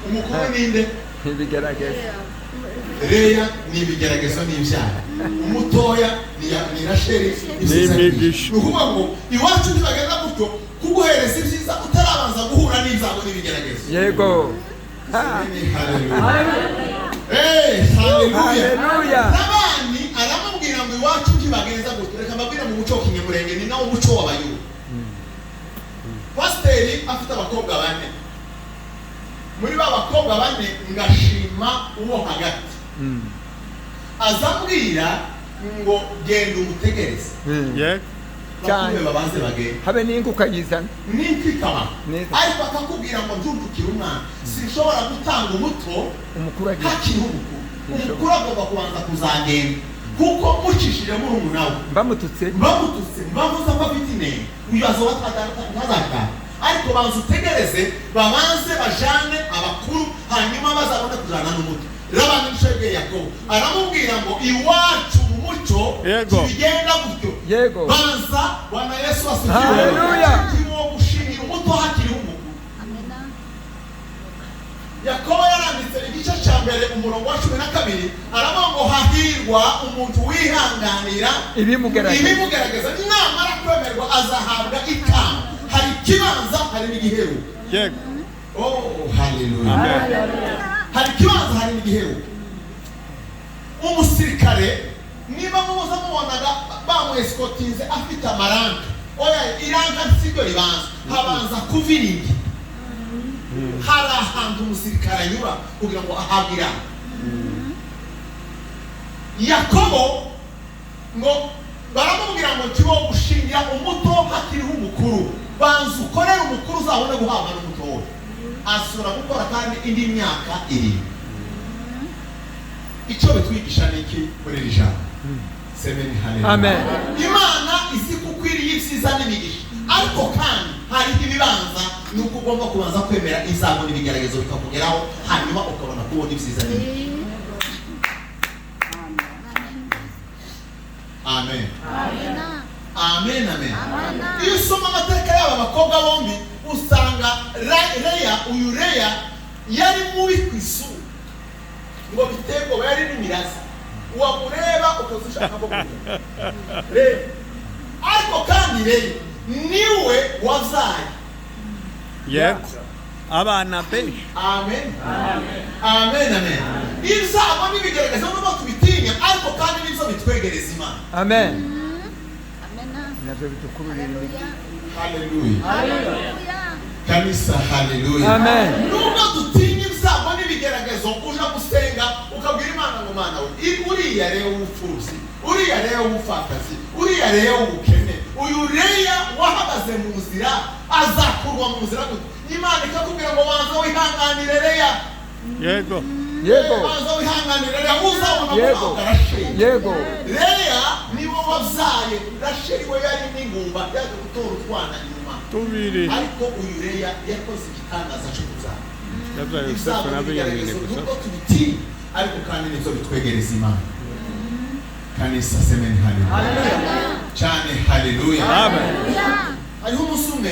Umukuru ninde? Ibigerageza. Leya ni ibigeragezo n'ibyaha, umutoya ni Rasheli, ibyiza. N'imigisha. Ni ukuvuga ngo iwacu ntibagenda gutyo kuguhereza ibyiza utarabanza guhura n'ibyago n'ibigeragezo. Yego. Ha. Haleluya. Eh, haleluya. Haleluya. Labani aramubwira ngo iwacu ntibagenza gutyo. Reka mbabwire, mu muco wa Kinyamurenge, ni nawo muco w'Abayuda, pasiteri afite abakobwa bane. Muri ba bakobwa bane ngashima uwo hagati. Azambwira ngo genda umutegereze. Yego. Cyane. Bakuru babanze bagende. Habe n'inka ukayizana. N'inka ikaba. Neza. Ariko akakubwira ngo mbyundukire umwana, sinshobora gutanga umuto umukuru agiye hakiriho umukuru. Umukuru agomba kubanza kuzagenda, kuko mucishije murumuna we mbamututse, mbamututse, mbavuze ko afite inenge, uyu azoba ntazataha. Ariko banza utegereze babanze bajane abakuru, hanyuma bazabone kujana n'umuto. Labani nico yabwiye Yakobo, aramubwira ngo iwacu mu muco ntibigenda gutyo. Banza. Bwana Yesu asifiwe. Haleluya. Kirimo gushingira umuto hakiriho umukuru. Yakobo yaranditse igice cya mbere, umurongo wa 12, aravuga ngo hahirwa umuntu wihanganira ibimugerageza, ibimugerageza, namara kwemerwa azahabwa ikamba. Hari ikibanza, hari n'igiheruka. Oh, haleluya. Amen. Hari ikibanza, hari n'igiheruka. Umusirikare, niba muza mubonaga bamwesikotinze afite amaranka, oya, iranka sibyo ribanza, habanza kuviringi. Hari ahantu umusirikare anyura kugira ngo ahabwe iranka. Yakobo ngo baramubwira ngo kibo gushingira umuto hakiriho umukuru, banza ukorere umukuru uzabone guhabwa n'umuto. We asura gukora kandi indi myaka 7. Icyo bitwigisha ni iki muri iri jambo? Semeni haleluya. Amen. Imana izi ko ukwiriye ibyiza n'imigisha, ariko kandi hari ibibanza, ni uko ugomba kubanza kwemera ibyago n'ibigeragezo bikakugeraho, hanyuma ukabona kubona ibyiza n'imigisha. Amen, amen, amen. Iyo usoma amateka y'aba bakobwa bombi, usanga Leya, uyu Leya yari mubi ku isura ngo biteye ubwoba, yari n'imirazi, wamureba ukaza ushaka ko kumenya Leya. Ariko kandi Leya niwe wabyaye. Yego, abana benshi. Amen, amen, amen. Ibyago n'ibigerageza, nubwo tubitinya, ariko kandi nibyo bitwegereza Imana. Amen. Nabyo bidukururira imigisha. Haleluya, kanisa, haleluya. Amen. Nubwo dutinya ibyago n'ibigeragezo, uja gusenga ukabwira Imana ngo mana we, uriya rero w'ubupfuzi, uriya rero w'ubupfakazi, uriya rero w'ubukene, uyu Leya wahagaze mu nzira azakurwa mu nzira gute? Imana ikakubwira ngo banza wihanganire Leya. Banza wihanganire Leya, uzabona guhabwa Rasheli. Leya niwe wabyaye, Rasheli we yari n'ingumba, yaje gutora utwana nyuma. Tubiri. Ariko uyu Leya yakoze igitangaza cyo kubyara. Yabyaye Yosefu Ibyago na Benyamini n'ibigeragezo, gusa. nubwo tubitinya, ariko kandi nibyo bitwegereza Imana. Kanisa, semeni haleluya cyane, haleluya. Amen. Hariho umunsi umwe